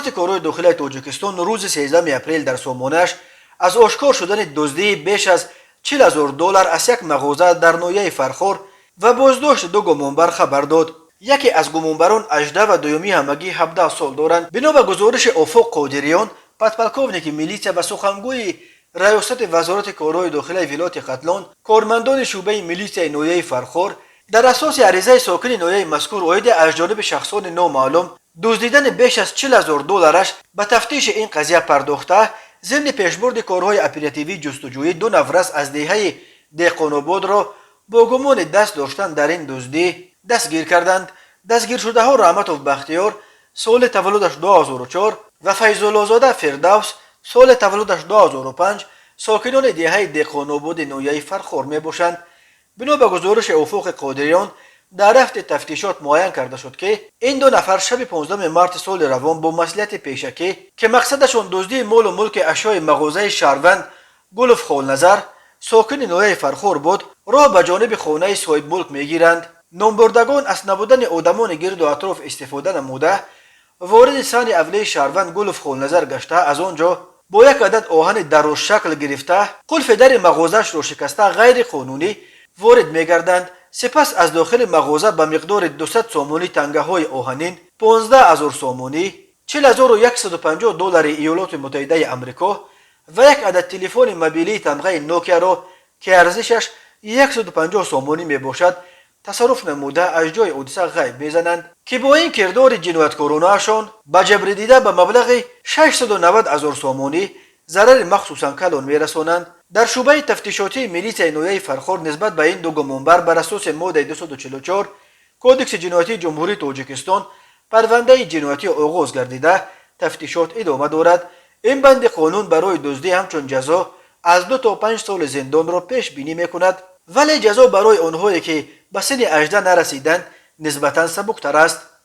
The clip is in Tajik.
Вазорати корҳои дохилаи Тоҷикистон рӯзи 13 апрел дар сомонааш аз ошкор шудани дуздии беш аз 40 000 доллар аз як мағоза дар ноҳияи Фархор ва боздошти ду гумонбар хабар дод. Яке аз гумонбарон 18 ва дуюмӣ ҳамагӣ 17 сол доранд. Бино ба гузориши Офоқ Қодириён, подполковники милитсия ва сухангӯи раёсати Вазорати корҳои дохилаи вилояти Хатлон, кормандони шӯъбаи милитсияи ноҳияи Фархор дар асоси аризаи сокини ноҳияи мазкур оиди аз ҷониби шахсони номаълум дуздидани беш аз 40 000 доллараш ба тафтиши ин қазия пардохта, зимни пешбурди корҳои оперативии ҷустуҷӯӣ ду наврас аз деҳаи Деҳқонободро бо гумони даст доштан дар ин дуздӣ дастгир карданд. Дастгиршудаҳо Раҳматов Бахтиёр, соли таваллудаш 2004, ва Файзуллозода Фирдавс, соли таваллудаш 2005, сокинони деҳаи Деҳқонободи ноҳияи Фархор мебошанд. Бино ба гузориши Уфуқи Қодириён, дар рафти тафтишот муайян карда шуд, ки ин ду нафар шаби 15 марти соли равон бо маслиҳати пешакӣ, ки мақсадашон дуздии молу мулки ашёи мағозаи шаҳрванд Гулов Холназар, сокини ноҳияи Фархор буд, роҳ ба ҷониби хонаи соҳибмулк мегиранд. Номбурдагон аз набудани одамони гирду атроф истифода намуда, вориди саҳни авлии шаҳрванд Гулов Холназар гашта, аз он ҷо бо як адад оҳани дарозшакл гирифта, қулфи дари мағозаашро шикаста, ғайриқонунӣ ворид мегарданд. Сипас аз дохили мағоза ба миқдори 200 сомонӣ тангаҳои оҳанин, 15 0 сомонӣ, 40 150 доллари Иёлоти Муттаҳидаи Амрико ва як адад телефони мобилии тамғаи Нокиаро, ки арзишаш 150 сомонӣ мебошад, тасарруф намуда, аз ҷои ҳодиса ғайб мезананд, ки бо ин кирдори ҷинояткоронаашон ба ҷабрдида ба маблағи 690 0 сомонӣ зарари махсусан калон мерасонанд. Дар шӯъбаи тафтишотии милитсияи ноҳияи Фархор нисбат ба ин ду гумонбар бар асоси моддаи 244 Кодекси ҷиноятии Ҷумҳурии Тоҷикистон парвандаи ҷиноятӣ оғоз гардида, тафтишот идома дорад. Ин банди қонун барои дуздӣ ҳамчун ҷазо аз 2 то 5 соли зиндонро пешбинӣ мекунад, вале ҷазо барои онҳое, ки ба синни 18 нарасиданд, нисбатан сабуктар аст.